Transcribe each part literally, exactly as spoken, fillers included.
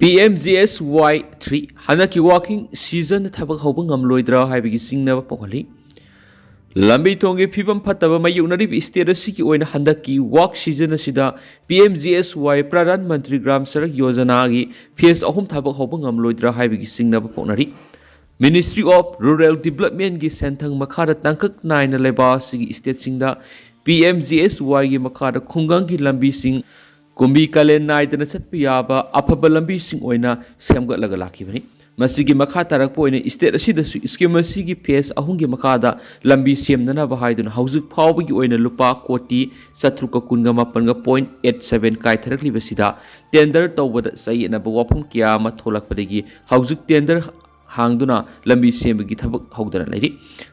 P M G S Y three ꯍꯟꯗꯛꯀꯤ working season ꯊꯕꯛ ꯍꯧꯕ ꯉꯝꯂꯣꯏꯗ꯭ꯔꯥ ꯍꯥꯏꯕꯒꯤ ꯆꯤꯡꯅꯕ ꯄꯣꯛꯍꯜꯂꯤ꯫ ꯂꯝꯕꯤ ꯊꯣꯡꯒꯤ ꯐꯤꯕꯝ ꯐꯠꯇꯕ ꯃꯥꯌꯣꯛꯅꯔꯤꯕ state ꯑꯁꯤꯒꯤ ꯑꯣꯏꯅ ꯍꯟꯗꯛꯀꯤ work season ꯑꯁꯤꯗ P M G S Y Pradhan Mantri Gram Sadak Yojanaꯒꯤ phase ꯑꯍꯨꯝ ꯊꯕꯛ ꯍꯧꯕ ꯉꯝꯂꯣꯏꯗ꯭ꯔꯥ ꯍꯥꯏꯕꯒꯤ ꯆꯤꯡꯅꯕ ꯄꯣꯛꯅꯔꯤ꯫ Ministry of Rural Developmentꯀꯤ ꯁꯦꯟꯊꯪ ꯃꯈꯥꯗ ꯇꯥꯡꯀꯛ ꯅꯥꯏꯅ ꯂꯩꯕꯥꯛ ꯑꯁꯤꯒꯤ stateꯁꯤꯡꯗ P M G S Yꯒꯤ ꯃꯈꯥꯗ ꯈꯨꯡꯒꯪꯒꯤ ꯂꯝꯕꯤꯁꯤꯡ ꯀꯨꯝꯕꯤ ꯀꯥꯂꯦꯟ ꯅꯥꯏꯗꯅ ꯆꯠꯄ ꯌꯥꯕ ꯑꯐꯕ ꯂꯝꯕꯤꯁꯤꯡ ꯑꯣꯏꯅ ꯁꯦꯝꯒꯠꯂꯒ ꯂꯥꯛꯈꯤꯕꯅꯤ꯫ ꯃꯁꯤꯒꯤ ꯃꯈꯥ ꯇꯥꯔꯛꯄ ꯑꯣꯏꯅ state ꯑꯁꯤꯗꯁꯨ scheme ꯑꯁꯤꯒꯤ phase ꯑꯍꯨꯝꯒꯤ ꯃꯈꯥꯗ ꯂꯝꯕꯤ ꯁꯦꯝꯅꯅꯕ ꯍꯥꯏꯗꯨꯅ ꯍꯧꯖꯤꯛ ꯐꯥꯎꯕꯒꯤ ꯑꯣꯏꯅ ꯂꯨꯄꯥ ꯀꯣꯇꯤ ꯆꯥꯇ꯭ꯔꯨꯛꯀ ꯀꯨꯟꯒ ꯃꯥꯄꯟꯒ point eight seven ꯀꯥꯏꯊꯔꯛꯂꯤꯕꯁꯤꯗ tender ꯇꯧꯕꯗ ꯆꯌꯦꯠꯅꯕ ꯋꯥꯐꯝ ꯀꯌꯥ ꯑꯃ ꯊꯣꯛꯂꯛꯄꯗꯒꯤ ꯍꯧꯖꯤꯛ tender ꯍꯥꯡꯗꯨꯅ ꯂꯝꯕꯤ ꯁꯦꯝꯕꯒꯤ ꯊꯕꯛ ꯍꯧꯗꯅ ꯂꯩꯔꯤ꯫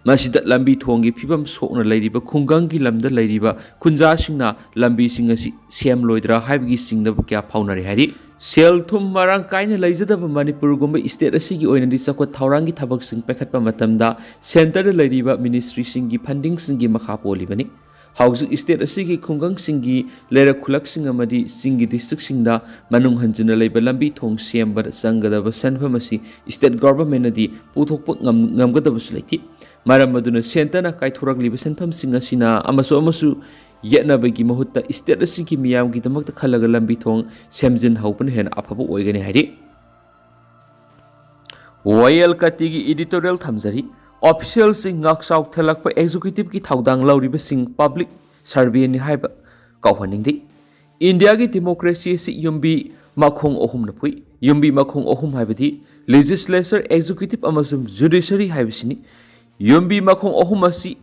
ꯃꯁꯤꯗ ꯂꯝꯕꯤ ꯊꯣꯡꯒꯤ ꯐꯤꯕꯝ ꯁꯣꯛꯅ ꯂꯩꯔꯤꯕ ꯈꯨꯡꯒꯪꯒꯤ ꯂꯝꯗ ꯂꯩꯔꯤꯕ ꯈꯨꯟꯖꯥꯁꯤꯡꯅ ꯂꯝꯕꯤꯁꯤꯡ ꯑꯁꯤ ꯁꯦꯝꯂꯣꯏꯗ꯭ꯔꯥ ꯍꯥꯏꯕꯒꯤ ꯆꯤꯡꯅꯕ ꯀꯌꯥ ꯐꯥꯎꯅꯔꯤ ꯍꯥꯏꯔꯤ꯫ ꯁꯦꯜ ꯊꯨꯝ ꯃꯔꯥꯡ ꯀꯥꯏꯅ ꯂꯩꯖꯗꯕ ꯃꯅꯤꯄꯨꯔꯒꯨꯝꯕ state ꯑꯁꯤꯒꯤ ꯑꯣꯏꯅꯗꯤ ꯆꯥꯎꯈꯠ ꯊꯧꯔꯥꯡꯒꯤ ꯊꯕꯛꯁꯤꯡ ꯄꯥꯏꯈꯠꯄ ꯃꯇꯝꯗ centreꯗ ꯂꯩꯔꯤꯕ ministryꯁꯤꯡꯒꯤ fundingꯁꯤꯡꯒꯤ ꯃꯈꯥ ꯄꯣꯜꯂꯤꯕꯅꯤ꯫ ꯍꯧꯖꯤꯛ state ꯑꯁꯤꯒꯤ ꯈꯨꯡꯒꯪꯁꯤꯡꯒꯤ ꯂꯩꯔꯛ ꯈꯨꯜꯂꯛꯁꯤꯡ ꯑꯃꯗꯤ ꯆꯤꯡꯒꯤ districtꯁꯤꯡꯗ ꯃꯅꯨꯡ ꯍꯟꯖꯤꯟꯅ ꯂꯩꯕ ꯂꯝꯕꯤ ꯊꯣꯡ ꯁꯦꯝꯕꯗ ꯆꯪꯒꯗꯕ ꯁꯦꯟꯐꯝ ꯑꯁꯤ state governmentꯅꯗꯤ ꯄꯨꯊꯣꯛꯄ ꯉꯝ-, ꯉꯝꯒꯗꯕꯁꯨ ꯂꯩꯇꯦ꯫ ꯃꯔꯝ ꯑꯗꯨꯅ centreꯅ ꯀꯥꯏꯊꯣꯔꯛꯂꯤꯕ ꯁꯦꯟꯐꯝꯁꯤꯡ ꯑꯁꯤꯅ ꯑꯃꯁꯨ ꯑꯃꯁꯨ ꯌꯦꯠꯅꯕꯒꯤ ꯃꯍꯨꯠꯇ state ꯑꯁꯤꯒꯤ ꯃꯤꯌꯥꯝꯒꯤꯗꯃꯛꯇ ꯈꯜꯂꯒ ꯂꯝꯕꯤ ꯊꯣꯡ ꯁꯦꯝꯖꯤꯟꯍꯧꯕꯅ ꯍꯦꯟꯅ ꯑꯐꯕ ꯑꯣꯏꯒꯅꯤ ꯍꯥꯏꯔꯤ꯫ ꯋꯥꯌꯦꯜ ꯀꯥꯇꯤꯒꯤ editorial ꯊꯝꯖꯔꯤ꯫ Officialꯁꯤꯡ ꯉꯥꯛꯆꯥꯎ ꯊꯦꯜꯂꯛꯄ executiveꯀꯤ ꯊꯧꯗꯥꯡ ꯂꯧꯔꯤꯕꯁꯤꯡ public surveyꯅꯤ ꯍꯥꯏꯕ ꯀꯥꯎꯍꯟꯅꯤꯡꯗꯦ꯫ ꯏꯟꯗꯤꯌꯥꯒꯤ democracy ꯑꯁꯤ ꯌꯨꯝꯕꯤ ꯃꯈꯣꯡ ꯑꯍꯨꯝꯅ ꯄꯨꯏ꯫ ꯌꯨꯝꯕꯤ ꯃꯈꯣꯡ ꯑꯍꯨꯝ ꯍꯥꯏꯕꯗꯤ legislature, executive ꯑꯃꯁꯨꯡ judiciary ꯍꯥꯏꯕꯁꯤꯅꯤ꯫ ꯌꯨꯝꯕꯤ ꯃꯈꯣꯡ ꯑꯍꯨꯝ ꯑꯁꯤ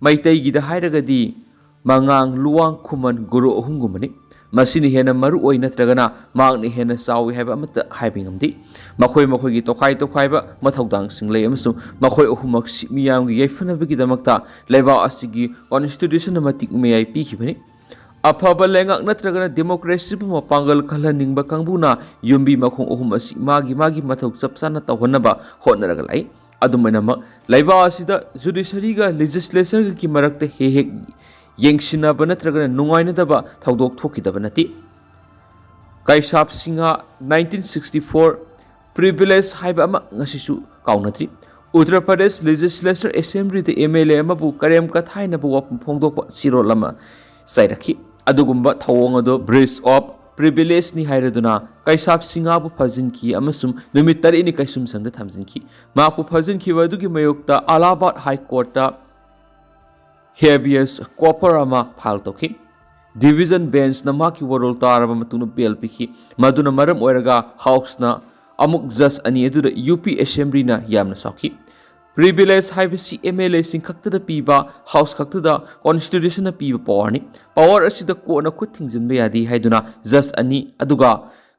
ꯃꯩꯇꯩꯒꯤꯗ ꯍꯥꯏꯔꯒꯗꯤ ꯃꯉꯥꯡ, ꯂꯨꯋꯥꯡ, ꯈꯨꯃꯟ, ꯒꯨꯔꯨ ꯑꯍꯨꯝꯒꯨꯝꯕꯅꯤ꯫ ꯃꯁꯤꯅ ꯍꯦꯟꯅ ꯃꯔꯨ ꯑꯣꯏ ꯅꯠꯇ꯭ꯔꯒꯅ ꯃꯍꯥꯛꯅ ꯍꯦꯟꯅ ꯆꯥꯎꯏ ꯍꯥꯏꯕ ꯑꯃꯠꯇ ꯍꯥꯏꯕ ꯉꯝꯗꯦ꯫ ꯃꯈꯣꯏ ꯃꯈꯣꯏꯒꯤ ꯇꯣꯈꯥꯏ ꯇꯣꯈꯥꯏꯕ ꯃꯊꯧꯗꯥꯡꯁꯤꯡ ꯂꯩ ꯑꯃꯁꯨꯡ ꯃꯈꯣꯏ ꯑꯍꯨꯝꯃꯛꯁꯤ ꯃꯤꯌꯥꯝꯒꯤ ꯌꯥꯏꯐꯅꯕꯒꯤꯗꯃꯛꯇ ꯂꯩꯕꯥꯛ ꯑꯁꯤꯒꯤ constitutionꯅ ꯃꯇꯤꯛ ꯃꯌꯥꯏ ꯄꯤꯈꯤꯕꯅꯤ꯫ ꯑꯐꯕ ꯂꯩꯉꯥꯛ ꯅꯠꯇ꯭ꯔꯒꯅ democracyꯕꯨ ꯃꯄꯥꯡꯒꯜ ꯀꯜꯍꯟꯅꯤꯡꯕ ꯀꯥꯡꯕꯨꯅ ꯌꯨꯝꯕꯤ ꯃꯈꯣꯡ ꯑꯍꯨꯝ ꯑꯁꯤ ꯃꯥꯒꯤ ꯃꯥꯒꯤ ꯃꯊꯧ ꯆꯞ ꯆꯥꯅ ꯇꯧꯍꯟꯅꯕ ꯍꯣꯠꯅꯔꯒ ꯂꯥꯛꯏ꯫ ꯑꯗꯨꯝ ꯑꯣꯏꯅꯃꯛ, ꯂꯩꯕꯥꯛ ꯑꯁꯤꯗ judiciaryꯒ legislatureꯒꯒꯤ ꯃꯔꯛꯇ ꯍꯦꯛ ꯍꯦꯛ ꯌꯦꯡꯁꯤꯟꯅꯕ ꯅꯠꯇ꯭ꯔꯒꯅ ꯅꯨꯡꯉꯥꯏꯅꯗꯕ ꯊꯧꯗꯣꯛ ꯊꯣꯛꯈꯤꯗꯕ ꯅꯠꯇꯦ꯫ ꯀꯩꯁꯥꯞ Singh, nineteen sixty four, privilege ꯍꯥꯏꯕ ꯑꯃ ꯉꯁꯤꯁꯨ ꯀꯥꯎꯅꯗ꯭ꯔꯤ꯫ ꯎꯠꯇꯔ ꯄ꯭ꯔꯗꯦꯁ ꯂꯦꯖꯤꯁꯂꯦꯆꯔ ꯑꯦꯁꯦꯝꯕ꯭ꯂꯤꯗ ꯑꯦꯝ ꯑꯦꯜ ꯑꯦ ꯑꯃꯕꯨ ꯀꯔꯦꯝ ꯀꯊꯥꯏꯅꯕ ꯋꯥꯐꯝ ꯐꯣꯡꯗꯣꯛꯄ ꯆꯤꯔꯣꯜ ꯑꯃ ꯆꯥꯏꯔꯛꯈꯤ꯫ ꯑꯗꯨꯒꯨꯝꯕ ꯊꯧꯑꯣꯡ ꯑꯗꯨ breach of privilege ꯅꯤ ꯍꯥꯏꯔꯗꯨꯅ ꯀꯩꯁꯥꯞ ꯁꯤꯡꯍꯕꯨ ꯐꯥꯖꯤꯟꯈꯤ ꯑꯃꯁꯨꯡ ꯅꯨꯃꯤꯠ ꯇꯔꯦꯠꯅꯤ ꯀꯩꯁꯨꯝꯁꯪꯗ ꯊꯝꯖꯤꯟꯈꯤ꯫ ꯃꯍꯥꯛꯄꯨ ꯐꯥꯖꯤꯟꯈꯤꯕ ꯑꯗꯨꯒꯤ ꯃꯥꯌꯣꯛꯇ ꯑꯂꯥꯍꯥꯕꯥꯗ ꯍꯥꯏ ꯀꯣꯔꯠꯇ habeas corpus ꯑꯃ ꯐꯥꯏꯜ ꯇꯧꯈꯤ꯫ ꯗꯤꯚꯤꯖꯟ ꯕꯦꯟꯆꯅ ꯃꯍꯥꯛꯀꯤ ꯋꯥꯔꯣꯜ ꯇꯥꯔꯕ ꯃꯇꯨꯡꯗ ꯕꯦꯜ ꯄꯤꯈꯤ꯫ ꯃꯗꯨꯅ ꯃꯔꯝ ꯑꯣꯏꯔꯒ ꯍꯥꯎꯁꯅ ꯑꯃꯨꯛ ꯖꯖ ꯑꯅꯤ ꯑꯗꯨꯗ ꯌꯨ ꯄꯤ ꯑꯦꯁꯦꯝꯕ꯭ꯂꯤꯅ ꯌꯥꯝꯅ ꯁꯥꯎꯈꯤ꯫ Privilege ꯍꯥꯏꯕꯁꯤ ꯑꯦꯝ ꯑꯦꯜ ꯑꯦꯁꯤꯡ ꯈꯛꯇꯗ ꯄꯤꯕ, ꯍꯥꯎꯁ ꯈꯛꯇꯗ, ꯀꯣꯟꯁꯇꯤꯇ꯭ꯌꯨꯁꯟꯅ ꯄꯤꯕ ꯄꯋꯥꯔꯅꯤ꯫ ꯄꯋꯥꯔ ꯑꯁꯤꯗ ꯀꯣꯔꯠꯅ ꯈꯨꯠ ꯊꯤꯡꯖꯤꯟꯕ ꯌꯥꯗꯦ ꯍꯥꯏꯗꯨꯅ ꯖꯖ ꯑꯅꯤ ꯑꯗꯨꯒ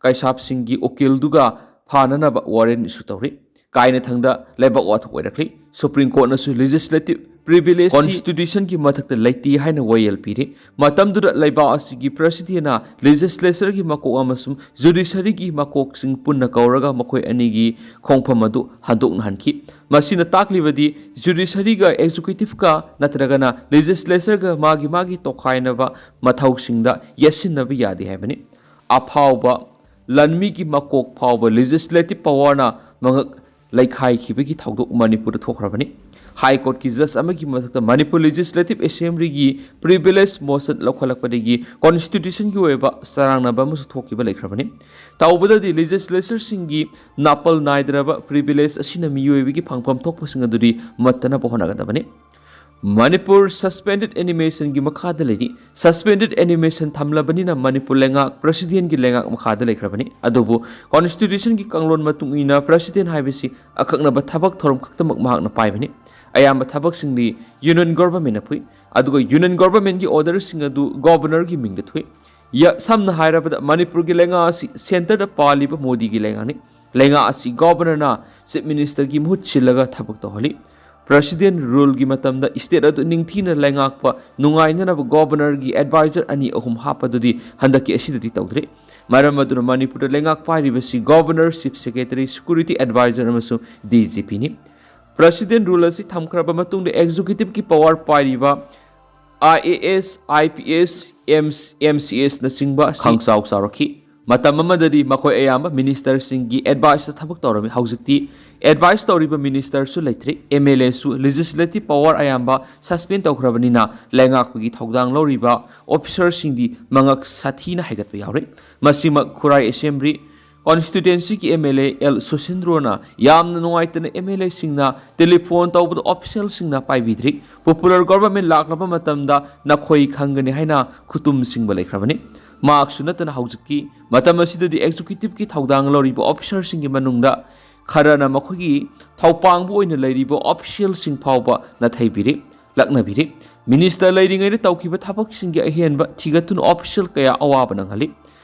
ꯀꯩꯁꯥꯞꯁꯤꯡꯒꯤ ꯎꯀꯤꯜꯗꯨꯒ ꯐꯥꯅꯅꯕ ꯋꯥꯔꯦꯟ ꯏꯁꯨ ꯇꯧꯔꯤ꯫ ꯀꯥꯏꯅꯊꯪꯗ ꯂꯩꯕꯥꯛ ꯋꯥꯊꯣꯛ ꯑꯣꯏꯔꯛꯂꯤ꯫ ꯁꯨꯄ꯭ꯔꯤꯝ ꯀꯣꯔꯠꯅꯁꯨ ꯂꯦꯖꯤꯁꯂꯦꯇꯤꯚ ꯄ꯭ꯔꯤꯚꯤꯂꯦꯖ ꯀꯣꯟꯁꯇꯤꯇ꯭ꯌꯨꯁꯟꯒꯤ ꯃꯊꯛꯇ ꯂꯩꯇꯦ ꯍꯥꯏꯅ ꯋꯥꯌꯦꯜ ꯄꯤꯔꯤ꯫ ꯃꯇꯝꯗꯨꯗ ꯂꯩꯕꯥꯛ ꯑꯁꯤꯒꯤ ꯄ꯭ꯔꯁꯤꯗꯦꯟꯅ ꯂꯦꯖꯤꯁꯂꯦꯆꯔꯒꯤ ꯃꯀꯣꯛ ꯑꯃꯁꯨꯡ ꯖꯨꯗꯤꯁꯔꯤꯒꯤ ꯃꯀꯣꯛꯁꯤꯡ ꯄꯨꯟꯅ ꯀꯧꯔꯒ ꯃꯈꯣꯏ ꯑꯅꯤꯒꯤ ꯈꯣꯡꯐꯝ ꯑꯗꯨ ꯍꯟꯗꯣꯛꯅꯍꯟꯈꯤ꯫ ꯃꯁꯤꯅ ꯇꯥꯛꯂꯤꯕꯗꯤ ꯖꯨꯗꯤꯁꯔꯤꯒ ꯑꯦꯛꯖꯤꯀ꯭ꯌꯨꯇꯤꯚꯀ ꯅꯠꯇ꯭ꯔꯒꯅ ꯂꯦꯖꯤꯁꯂꯦꯆꯔꯒ ꯃꯥꯒꯤ ꯃꯥꯒꯤ ꯇꯣꯈꯥꯏꯅꯕ ꯃꯊꯧꯁꯤꯡꯗ ꯌꯦꯠꯁꯤꯟꯅꯕ ꯌꯥꯗꯦ ꯍꯥꯏꯕꯅꯤ꯫ ꯑꯐꯥꯎꯕ ꯂꯥꯟꯃꯤꯒꯤ ꯃꯀꯣꯛ ꯐꯥꯎꯕ ꯂꯦꯖꯤꯁꯂꯦꯇꯤꯚ ꯄꯋꯥꯔꯅ ꯃꯉꯛ ꯂꯩꯈꯥꯏꯈꯤꯕꯒꯤ ꯊꯧꯗꯣꯛ ꯃꯅꯤꯄꯨꯔꯗ ꯊꯣꯛꯈ꯭ꯔꯕꯅꯤ꯫ ꯍꯥꯏ ꯀꯣꯔꯠꯀꯤ ꯖꯖ ꯑꯃꯒꯤ ꯃꯊꯛꯇ ꯃꯅꯤꯄꯨꯔ ꯂꯦꯖꯤꯁꯂꯦꯇꯤꯚ ꯑꯦꯁꯦꯝꯕ꯭ꯂꯤꯒꯤ ꯄ꯭ꯔꯤꯚꯤꯂꯦꯖ ꯃꯣꯁꯟ ꯂꯧꯈꯠꯂꯛꯄꯗꯒꯤ ꯀꯣꯟꯁꯇꯤꯇ꯭ꯌꯨꯁꯟꯒꯤ ꯑꯣꯏꯕ ꯆꯔꯥꯡꯅꯕ ꯑꯃꯁꯨ ꯊꯣꯛꯈꯤꯕ ꯂꯩꯈ꯭ꯔꯕꯅꯤ꯫ ꯇꯧꯕꯗꯗꯤ ꯂꯦꯖꯤꯁꯂꯦꯆꯔꯁꯤꯡꯒꯤ ꯅꯥꯄꯜ ꯅꯥꯏꯗ꯭ꯔꯕ ꯄ꯭ꯔꯤꯚꯤꯂꯦꯖ ꯑꯁꯤꯅ ꯃꯤꯑꯣꯏꯕꯒꯤ ꯐꯪꯐꯝ ꯊꯣꯛꯄꯁꯤꯡ ꯑꯗꯨꯗꯤ ꯃꯠꯇꯅꯕ ꯍꯣꯠꯅꯒꯗꯕꯅꯤ꯫ ꯃꯅꯤꯄꯨꯔ ꯁꯁꯄꯦꯟꯗꯦꯗ ꯑꯦꯅꯤꯃꯦꯁꯟꯒꯤ ꯃꯈꯥꯗ ꯂꯩꯔꯤ꯫ ꯁꯁꯄꯦꯟꯗꯦꯗ ꯑꯦꯅꯤꯃꯦꯁꯟ ꯊꯝꯂꯕꯅꯤꯅ ꯃꯅꯤꯄꯨꯔ ꯂꯩꯉꯥꯛ ꯄ꯭ꯔꯁꯤꯗꯦꯟꯒꯤ ꯂꯩꯉꯥꯛ ꯃꯈꯥꯗ ꯂꯩꯈ꯭ꯔꯕꯅꯤ꯫ ꯑꯗꯨꯕꯨ ꯀꯣꯟꯁꯇꯤꯇ꯭ꯌꯨꯁꯟꯒꯤ ꯀꯥꯡꯂꯣꯟ ꯃꯇꯨꯡ ꯏꯟꯅ ꯄ꯭ꯔꯁꯤꯗꯦꯟ ꯍꯥꯏꯕꯁꯤ ꯑꯀꯛꯅꯕ ꯊꯕꯛ ꯊꯧꯔꯝ ꯈꯛꯇꯃꯛ ꯃꯍꯥꯛꯅ ꯄꯥꯏꯕꯅꯤ꯫ ꯑꯌꯥꯝꯕ ꯊꯕꯛꯁꯤꯡꯗꯤ ꯌꯨꯅꯤꯌꯟ ꯒꯣꯚꯔꯟꯃꯦꯟꯠꯅ ꯄꯨꯏ꯫ ꯑꯗꯨꯒ ꯌꯨꯅꯤꯌꯟ ꯒꯣꯚꯔꯟꯃꯦꯟꯠꯀꯤ ꯑꯣꯔꯗꯔꯁꯤꯡ ꯑꯗꯨ ꯒꯣꯚꯔꯅꯔꯒꯤ ꯃꯤꯡꯗ ꯊꯣꯛꯏ꯫ ꯌ-, ꯁꯝꯅ ꯍꯥꯏꯔꯕꯗ ꯃꯅꯤꯄꯨꯔꯒꯤ ꯂꯩꯉꯥꯛ ꯑꯁꯤ ꯁꯦꯟꯇꯔꯗ ꯄꯥꯜꯂꯤꯕ ꯃꯣꯗꯤꯒꯤ ꯂꯩꯉꯥꯛꯅꯤ꯫ ꯂꯩꯉꯥꯛ ꯑꯁꯤ ꯒꯣꯚꯔꯅꯔꯅ ꯆꯤꯐ ꯃꯤꯅꯤꯁꯇꯔꯒꯤ ꯃꯍꯨꯠ ꯁꯤꯜꯂꯒ ꯊꯕꯛ ꯇꯧꯍꯜꯂꯤ꯫ ꯄ꯭ꯔꯁꯤꯗꯦꯟ ꯔꯨꯜꯒꯤ ꯃꯇꯝꯗ ꯁ꯭ꯇꯦꯠ ꯑꯗꯨ ꯅꯤꯡꯊꯤꯅ ꯂꯩꯉꯥꯛꯄ ꯅꯨꯡꯉꯥꯏꯅꯅꯕ ꯒꯣꯚꯔꯅꯔꯒꯤ ꯑꯦꯗꯚꯥꯏꯖꯔ ꯑꯅꯤ ꯑꯍꯨꯝ ꯍꯥꯞꯄꯗꯨꯗꯤ ꯍꯟꯗꯛꯀꯤ ꯑꯁꯤꯗꯗꯤ ꯇꯧꯗ꯭ꯔꯤ꯫ ꯃꯔꯝ ꯑꯗꯨꯅ ꯃꯅꯤꯄꯨꯔꯗ ꯂꯩꯉꯥꯛ ꯄꯥꯏꯔꯤꯕꯁꯤ governor, chief secretary, security adviser ꯑꯃꯁꯨꯡ ꯗꯤ ꯖꯤ ꯄꯤꯅꯤ꯫ ꯄ꯭ꯔꯁꯤꯗꯦꯟ ꯔꯨꯜ ꯑꯁꯤ ꯊꯝꯈ꯭ꯔꯕ ꯃꯇꯨꯡꯗ ꯑꯦꯛꯖꯤꯀ꯭ꯌꯨꯇꯤꯚꯀꯤ ꯄꯋꯥꯔ ꯄꯥꯏꯔꯤꯕ I A S, I P S, M-, M C ꯑꯦꯁꯅꯆꯤꯡꯕ ꯈꯪꯆꯥꯎ ꯆꯥꯎꯔꯛꯈꯤ꯫ ꯃꯇꯝ ꯑꯃꯗꯗꯤ ꯃꯈꯣꯏ ꯑꯌꯥꯝꯕ ꯃꯤꯅꯤꯁꯇꯔꯁꯤꯡꯒꯤ ꯑꯦꯗꯚꯥꯏꯁꯇ ꯊꯕꯛ ꯇꯧꯔꯝꯃꯤ꯫ ꯍꯧꯖꯤꯛꯇꯤ ꯑꯦꯗꯚꯥꯏꯁ ꯇꯧꯔꯤꯕ ꯃꯤꯅꯤꯁꯇꯔꯁꯨ ꯂꯩꯇ꯭ꯔꯤ꯫ ꯑꯦꯝ ꯑꯦꯜ ꯑꯦꯁꯨ ꯂꯦꯖꯤꯁꯂꯦꯇꯤꯚ ꯄꯋꯥꯔ ꯑꯌꯥꯝꯕ ꯁꯁꯄꯦꯟ ꯇꯧꯈ꯭ꯔꯕꯅꯤꯅ ꯂꯩꯉꯥꯛꯄꯒꯤ ꯊꯧꯗꯥꯡ ꯂꯧꯔꯤꯕ ꯑꯣꯐꯤꯁꯔꯁꯤꯡꯗꯤ ꯃꯉꯛ ꯁꯥꯊꯤꯅ ꯍꯥꯏꯒꯠꯄ ꯌꯥꯎꯔꯤ꯫ ꯃꯁꯤꯃꯛ ꯈꯨꯔꯥꯏ ꯑꯦꯁꯦꯝꯕ꯭ꯂꯤ ꯀꯣꯟꯁꯇꯤꯇ꯭ꯋꯦꯟꯁꯤꯒꯤ ꯑꯦꯝ ꯑꯦꯜ ꯑꯦ ꯑꯦꯜ ꯁꯨꯁꯤꯟꯗ꯭ꯔꯣꯅ ꯌꯥꯝꯅ ꯅꯨꯡꯉꯥꯏꯇꯅ ꯑꯦꯝ ꯑꯦꯜ ꯑꯦꯁꯤꯡꯅ ꯇꯦꯂꯤꯐꯣꯟ ꯇꯧꯕꯗ ꯑꯣꯐꯤꯁꯤꯌꯦꯜꯁꯤꯡꯅ ꯄꯥꯏꯕꯤꯗ꯭ꯔꯤ꯫ ꯄꯣꯄꯨꯂꯔ ꯒꯣꯚꯔꯟꯃꯦꯟ ꯂꯥꯛꯂꯕ ꯃꯇꯝꯗ ꯅꯈꯣꯏ ꯈꯪꯒꯅꯤ ꯍꯥꯏꯅ ꯈꯨꯇꯨꯝ ꯁꯤꯡꯕ ꯂꯩꯈ꯭ꯔꯕꯅꯤ꯫ ꯃꯍꯥꯛꯁꯨ ꯅꯠꯇꯅ ꯍꯧꯖꯤꯛꯀꯤ ꯃꯇꯝ ꯑꯁꯤꯗꯗꯤ ꯑꯦꯛꯖꯤꯀ꯭ꯌꯨꯇꯤꯚꯀꯤ ꯊꯧꯗꯥꯡ ꯂꯧꯔꯤꯕ ꯑꯣꯐꯤꯁꯔꯁꯤꯡꯒꯤ ꯃꯅꯨꯡꯗ ꯈꯔꯅ ꯃꯈꯣꯏꯒꯤ ꯊꯧꯄꯥꯡꯕꯨ ꯑꯣꯏꯅ ꯂꯩꯔꯤꯕ ꯑꯣꯐꯤꯁꯤꯌꯦꯜꯁꯤꯡ ꯐꯥꯎꯕ ꯅꯥꯊꯩꯕꯤꯔꯤ, ꯂꯛꯅꯕꯤꯔꯤ꯫ ꯃꯤꯅꯤꯁꯇꯔ ꯂꯩꯔꯤꯉꯩꯗ ꯇꯧꯈꯤꯕ ꯊꯕꯛꯁꯤꯡꯒꯤ ꯑꯍꯦꯟꯕ ꯊꯤꯒꯠꯇꯨꯅ ꯑꯣꯐꯤꯁꯤꯌꯦꯜ ꯀꯌꯥ ꯑꯋꯥꯕ ꯅꯪꯍꯜꯂꯤ꯫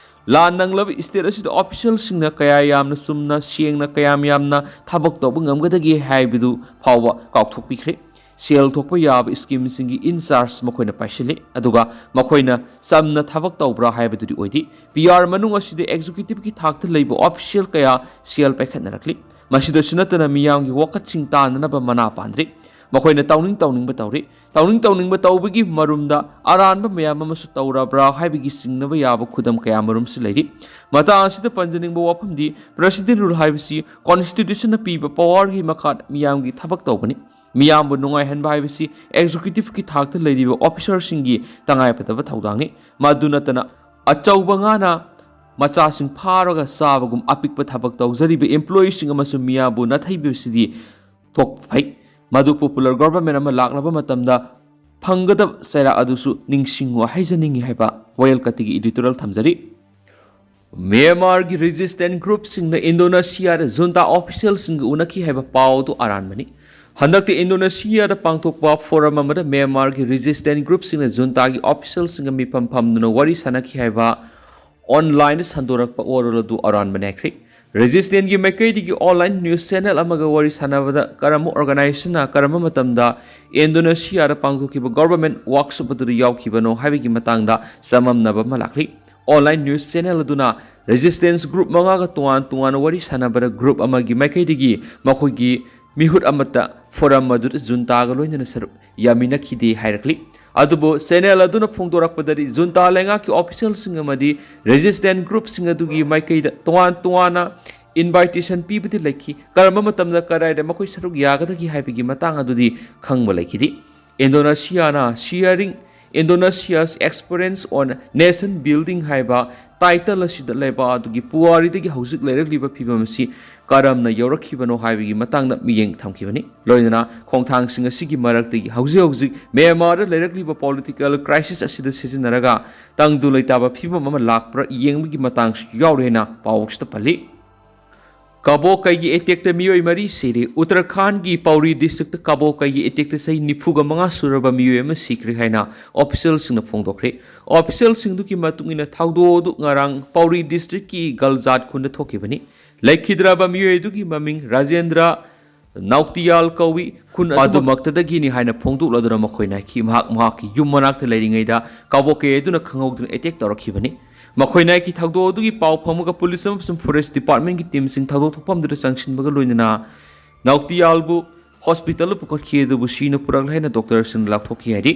ꯂꯥꯟ ꯅꯪꯂꯕ ꯁ꯭ꯇꯦꯠ ꯑꯁꯤꯗ ꯑꯣꯐꯤꯁꯤꯌꯦꯜꯁꯤꯡꯅ ꯀꯌꯥ ꯌꯥꯝꯅ ꯆꯨꯝꯅ, ꯁꯦꯡꯅ, ꯀꯌꯥꯝ ꯌꯥꯝꯅ ꯊꯕꯛ ꯇꯧꯕ ꯉꯝꯒꯗꯒꯦ ꯍꯥꯏꯕꯗꯨ ꯐꯥꯎꯕ ꯀꯥꯎꯊꯣꯛꯄꯤꯈ꯭ꯔꯦ꯫ ꯁꯦꯜ ꯊꯣꯛꯄ ꯌꯥꯕ ꯁ꯭ꯀꯤꯝꯁꯤꯡꯒꯤ ꯏꯟ ꯆꯥꯔꯖ ꯃꯈꯣꯏꯅ ꯄꯥꯏꯁꯤꯜꯂꯤ, ꯑꯗꯨꯒ ꯃꯈꯣꯏꯅ ꯆꯝꯅ ꯊꯕꯛ ꯇꯧꯕ꯭ꯔꯥ ꯍꯥꯏꯕꯗꯨꯗꯤ ꯑꯣꯏꯗꯦ꯫ ꯄꯤ ꯑꯥꯔ ꯃꯅꯨꯡ ꯑꯁꯤꯗ ꯑꯦꯛꯖꯤꯀ꯭ꯌꯨꯇꯤꯚꯀꯤ ꯊꯥꯛꯇ ꯂꯩꯕ ꯑꯣꯐꯤꯁꯤꯌꯦꯜ ꯀꯌꯥ ꯁꯦꯜ ꯄꯥꯏꯈꯠꯅꯔꯛꯂꯤ꯫ ꯃꯁꯤꯗꯁꯨ ꯅꯠꯇꯅ ꯃꯤꯌꯥꯝꯒꯤ ꯋꯥꯀꯠꯁꯤꯡ ꯇꯥꯅꯅꯕ ꯃꯅꯥ ꯄꯥꯟꯗ꯭ꯔꯤ꯫ ꯃꯈꯣꯏꯅ ꯇꯧꯅꯤꯡ ꯇꯧꯅꯤꯡꯕ ꯇꯧꯔꯤ꯫ ꯇꯧꯅꯤꯡ ꯇꯧꯅꯤꯡꯕ ꯇꯧꯕꯒꯤ ꯃꯔꯨꯝꯗ ꯑꯔꯥꯟꯕ ꯃꯌꯥꯝ ꯑꯃꯁꯨ ꯇꯧꯔꯕ꯭ꯔꯥ ꯍꯥꯏꯕꯒꯤ ꯆꯤꯡꯅꯕ ꯌꯥꯕ ꯈꯨꯗꯝ ꯀꯌꯥ ꯃꯔꯨꯝꯁꯨ ꯂꯩꯔꯤ꯫ ꯃꯇꯥꯡ ꯑꯁꯤꯗ ꯄꯟꯖꯅꯤꯡꯕ ꯋꯥꯐꯝꯗꯤ, ꯄ꯭ꯔꯦꯁꯤꯗꯦꯟ ꯔꯨꯜ ꯍꯥꯏꯕꯁꯤ ꯀꯣꯟꯁꯇꯤꯇ꯭ꯌꯨꯁꯟꯅ ꯄꯤꯕ ꯄꯋꯥꯔꯒꯤ ꯃꯈꯥꯗ ꯃꯤꯌꯥꯝꯒꯤ ꯊꯕꯛ ꯇꯧꯕꯅꯤ꯫ ꯃꯤꯌꯥꯝꯕꯨ ꯅꯨꯡꯉꯥꯏꯍꯟꯕ ꯍꯥꯏꯕꯁꯤ ꯑꯦꯛꯖꯤꯀ꯭ꯌꯨꯇꯤꯚꯀꯤ ꯊꯥꯛꯇ ꯂꯩꯔꯤꯕ ꯑꯣꯐꯤꯁꯔꯁꯤꯡꯒꯤ ꯇꯉꯥꯏꯐꯗꯕ ꯊꯧꯗꯥꯡꯅꯤ꯫ ꯃꯗꯨ ꯅꯠꯇꯅ ꯑꯆꯧꯕ ꯉꯥꯅ ꯃꯆꯥꯁꯤꯡ ꯐꯥꯔꯒ ꯆꯥꯕꯒꯨꯝ ꯑꯄꯤꯛꯄ ꯊꯕꯛ ꯇꯧꯖꯔꯤꯕ ꯏꯝꯄ꯭ꯂꯣꯌꯤꯁꯤꯡ ꯑꯃꯁꯨꯡ ꯃꯤꯌꯥꯝꯕꯨ ꯅꯥꯊꯩꯕꯁꯤꯗꯤ ꯊꯣꯛꯄ ꯐꯩ꯫ ꯃꯗꯨ ꯄꯣꯄꯨꯂꯔ ꯒꯣꯚꯔꯟꯃꯦꯟ ꯑꯃ ꯂꯥꯛꯂꯕ ꯃꯇꯝꯗ ꯐꯪꯒꯗꯕ ꯆꯩꯔꯥꯛ ꯑꯗꯨꯁꯨ ꯅꯤꯡꯁꯤꯡꯉꯨ ꯍꯥꯏꯖꯅꯤꯡꯏ ꯍꯥꯏꯕ ꯋꯥꯌꯦꯜ ꯀꯥꯇꯤꯒꯤ ꯏꯗꯤꯇꯣꯔꯤꯌꯦꯜ ꯊꯝꯖꯔꯤ꯫ ꯃ꯭ꯌꯥꯟꯃꯥꯔꯒꯤ ꯔꯦꯖꯤꯁꯇꯦꯟꯁ ꯒ꯭ꯔꯨꯞꯁꯤꯡꯅ ꯏꯟꯗꯣꯅꯦꯁꯤꯌꯥꯗ ꯖꯨꯟꯇꯥ ꯑꯣꯐꯤꯁꯤꯌꯦꯜꯁꯤꯡꯒ ꯎꯅꯈꯤ ꯍꯥꯏꯕ ꯄꯥꯎ ꯑꯗꯨ ꯑꯔꯥꯟꯕꯅꯤ꯫ ꯍꯟꯗꯛꯇ ꯏꯟꯗꯣꯅꯦꯁꯤꯌꯥꯗ ꯄꯥꯡꯊꯣꯛꯄ ꯐꯣꯔꯝ ꯑꯃꯗ ꯃ꯭ꯌꯥꯟꯃꯥꯔꯒꯤ ꯔꯦꯖꯤꯁꯇꯦꯟꯁ ꯒ꯭ꯔꯨꯞꯁꯤꯡꯅ ꯖꯨꯟꯇꯥꯒꯤ ꯑꯣꯐꯤꯁꯤꯌꯦꯜꯁꯤꯡꯒ ꯃꯤꯐꯝ ꯐꯝꯗꯨꯅ ꯋꯥꯔꯤ ꯁꯥꯟꯅꯈꯤ ꯍꯥꯏꯕ ꯑꯣꯟꯂꯥꯏꯟꯗ ꯁꯟꯗꯣꯔꯛꯄ ꯋꯥꯔꯣꯜ ꯑꯗꯨ ꯑꯔꯥꯟꯕꯅꯤ ꯍꯥꯏꯈ꯭ꯔꯤ꯫ ꯔꯦꯖꯤꯁꯇꯦꯟꯁꯒꯤ ꯃꯥꯏꯀꯩꯗꯒꯤ ꯑꯣꯟꯂꯥꯏꯟ ꯅ꯭ꯌꯨꯁ ꯆꯦꯅꯦꯜ ꯑꯃꯒ ꯋꯥꯔꯤ ꯁꯥꯟꯅꯕꯗ ꯀꯔꯝꯕ ꯑꯣꯔꯒꯅꯥꯏꯖꯦꯁꯟꯅ ꯀꯔꯝꯕ ꯃꯇꯝꯗ ꯏꯟꯗꯣꯅꯦꯁꯤꯌꯥꯗ ꯄꯥꯡꯊꯣꯛꯈꯤꯕ ꯒꯣꯚꯔꯟꯃꯦꯟ ꯋꯥꯛꯁꯣꯞ ꯑꯗꯨꯗ ꯌꯥꯎꯈꯤꯕꯅꯣ ꯍꯥꯏꯕꯒꯤ ꯃꯇꯥꯡꯗ ꯆꯃꯝꯅꯕ ꯑꯃ ꯂꯥꯛꯂꯤ꯫ ꯑꯣꯟꯂꯥꯏꯟ ꯅ꯭ꯌꯨꯁ ꯆꯦꯅꯦꯜ ꯑꯗꯨꯅ ꯔꯦꯖꯤꯁꯇꯦꯟꯁ ꯒ꯭ꯔꯨꯞ ꯃꯉꯥꯒ ꯇꯣꯉꯥꯟ ꯇꯣꯉꯥꯟꯅ ꯋꯥꯔꯤ ꯁꯥꯟꯅꯕꯗ ꯒ꯭ꯔꯨꯞ ꯑꯃꯒꯤ ꯃꯥꯏꯀꯩꯗꯒꯤ ꯃꯈꯣꯏꯒꯤ ꯃꯤꯍꯨꯠ ꯑꯃꯠꯇ ꯐꯣꯔꯝ ꯑꯗꯨꯗ ꯖꯨꯟꯇꯥꯒ ꯂꯣꯏꯅꯅ ꯁꯔꯨꯛ ꯌꯥꯃꯤꯟꯅꯈꯤꯗꯦ ꯍꯥꯏꯔꯛꯂꯤ꯫ ꯑꯗꯨꯕꯨ ꯆꯦꯅꯦꯜ ꯑꯗꯨꯅ ꯐꯣꯡꯗꯣꯔꯛꯄꯗꯗꯤ ꯖꯨꯟꯇꯥ ꯂꯩꯉꯥꯛꯀꯤ ꯑꯣꯐꯤꯁꯤꯌꯦꯜꯁꯤꯡ ꯑꯃꯗꯤ ꯔꯦꯖꯤꯁꯇꯦꯟ ꯒ꯭ꯔꯨꯞꯁꯤꯡ ꯑꯗꯨꯒꯤ ꯃꯥꯏꯀꯩꯗ ꯇꯣꯉꯥꯟ ꯇꯣꯉꯥꯟꯅ ꯏꯟꯚꯥꯏꯇꯦꯁꯟ ꯄꯤꯕꯗꯤ ꯂꯩꯈꯤ꯫ ꯀꯔꯝꯕ ꯃꯇꯝꯗ ꯀꯗꯥꯏꯗ ꯃꯈꯣꯏ ꯁꯔꯨꯛ ꯌꯥꯒꯗꯒꯦ ꯍꯥꯏꯕꯒꯤ ꯃꯇꯥꯡ ꯑꯗꯨꯗꯤ ꯈꯪꯕ ꯂꯩꯈꯤꯗꯦ꯫ ꯏꯟꯗꯣꯅꯦꯁꯤꯌꯥꯅ Sharing Indonesia's Experience on Nation Building ꯍꯥꯏꯕ ꯇꯥꯏꯇꯜ ꯑꯁꯤꯗ ꯂꯩꯕꯥꯛ ꯑꯗꯨꯒꯤ ꯄꯨꯋꯥꯔꯤꯗꯒꯤ ꯍꯧꯖꯤꯛ ꯂꯩꯔꯛꯂꯤꯕ ꯐꯤꯕꯝ ꯑꯁꯤ ꯀꯔꯝꯅ ꯌꯧꯔꯛꯈꯤꯕꯅꯣ ꯍꯥꯏꯕꯒꯤ ꯃꯇꯥꯡꯗ ꯃꯤꯠꯌꯦꯡ ꯊꯝꯈꯤꯕꯅꯤ꯫ ꯂꯣꯏꯅꯅ ꯈꯣꯡꯊꯥꯡꯁꯤꯡ ꯑꯁꯤꯒꯤ ꯃꯔꯛꯇꯒꯤ ꯍꯧꯖꯤꯛ ꯍꯧꯖꯤꯛ ꯃ꯭ꯌꯥꯟꯃꯥꯔꯗ ꯂꯩꯔꯛꯂꯤꯕ ꯄꯣꯂꯤꯇꯤꯀꯦꯜ ꯀ꯭ꯔꯥꯏꯁꯤꯁ ꯑꯁꯤꯗ ꯁꯤꯖꯤꯟꯅꯔꯒ ꯇꯪꯗꯨ ꯂꯩꯇꯥꯕ ꯐꯤꯕꯝ ꯑꯃ ꯂꯥꯛꯄ꯭ꯔꯥ ꯌꯦꯡꯕꯒꯤ ꯃꯇꯥꯡꯁꯨ ꯌꯥꯎꯔꯤ ꯍꯥꯏꯅ ꯄꯥꯎ ꯑꯁꯤꯗ ꯄꯜꯂꯤ꯫ ꯀꯕꯣꯀꯩꯒꯤ ꯑꯦꯇꯦꯛꯇ ꯃꯤꯑꯣꯏ ꯃꯔꯤ ꯁꯤꯔꯦ꯫ ꯎꯠꯇꯔꯈꯥꯟꯒꯤ ꯄꯥꯎꯔꯤ ꯗꯤꯁꯇ꯭ꯔꯤꯛꯇ ꯀꯕꯣꯀꯩꯒꯤ ꯑꯦꯇꯦꯛꯇ ꯆꯍꯤ ꯅꯤꯐꯨꯒ ꯃꯉꯥ ꯁꯨꯔꯕ ꯃꯤꯑꯣꯏ ꯑꯃ ꯁꯤꯈ꯭ꯔꯦ ꯍꯥꯏꯅ ꯑꯣꯐꯤꯁꯤꯌꯦꯜꯁꯤꯡꯅ ꯐꯣꯡꯗꯣꯛꯈ꯭ꯔꯦ꯫ ꯑꯣꯐꯤꯁꯤꯌꯦꯜꯁꯤꯡꯗꯨꯒꯤ ꯃꯇꯨꯡ ꯏꯟꯅ ꯊꯧꯗꯣꯛ ꯑꯗꯨ ꯉꯔꯥꯡ ꯄꯥꯎꯔꯤ ꯗꯤꯁꯇ꯭ꯔꯤꯛꯀꯤ ꯒꯜꯖꯥꯠ ꯈꯨꯟꯗ ꯊꯣꯛꯈꯤꯕꯅꯤ꯫ ꯂꯩꯈꯤꯗ꯭ꯔꯕ ꯃꯤꯑꯣꯏ ꯑꯗꯨꯒꯤ ꯃꯃꯤꯡ ꯔꯥꯖꯦꯟꯗ꯭ꯔ ꯅꯥꯎꯇꯤꯌꯥꯜ ꯀꯧꯏ꯫ ꯈꯨꯟ ꯑꯗꯨꯃꯛꯇꯗꯒꯤꯅꯤ ꯍꯥꯏꯅ ꯐꯣꯡꯗꯣꯛꯂꯗꯨꯅ ꯃꯈꯣꯏꯅ ꯍꯥꯏꯈꯤ꯫ ꯃꯍꯥꯛ ꯃꯍꯥꯛꯀꯤ ꯌꯨꯝ ꯃꯅꯥꯛꯇ ꯂꯩꯔꯤꯉꯩꯗ ꯀꯕꯣꯀꯩ ꯑꯗꯨꯅ ꯈꯪꯍꯧꯗꯅ ꯑꯦꯇꯦꯛ ꯇꯧꯔꯛꯈꯤꯕꯅꯤ꯫ ꯃꯈꯣꯏꯅ ꯍꯥꯏꯈꯤ, ꯊꯧꯗꯣꯛ ꯑꯗꯨꯒꯤ ꯄꯥꯎ ꯐꯪꯕꯒ ꯄꯨꯂꯤꯁ ꯑꯃꯁꯨꯡ ꯐꯣꯔꯦꯁ ꯗꯤꯄꯥꯔꯠꯃꯦꯟꯒꯤ ꯇꯤꯝꯁꯤꯡ ꯊꯧꯗꯣꯛ ꯊꯣꯛꯐꯝꯗꯨꯗ ꯆꯪꯁꯤꯟꯕꯒ ꯂꯣꯏꯅꯅ ꯅꯥꯎꯇꯤꯌꯥꯜꯕꯨ ꯍꯣꯁꯄꯤꯇꯥꯜꯗ ꯄꯨꯈꯠꯈꯤ, ꯑꯗꯨꯕꯨ ꯁꯤꯅ ꯄꯨꯔꯛꯂꯦ ꯍꯥꯏꯅ ꯗꯣꯛꯇꯔꯁꯤꯡꯅ ꯂꯥꯎꯊꯣꯛꯈꯤ ꯍꯥꯏꯔꯤ꯫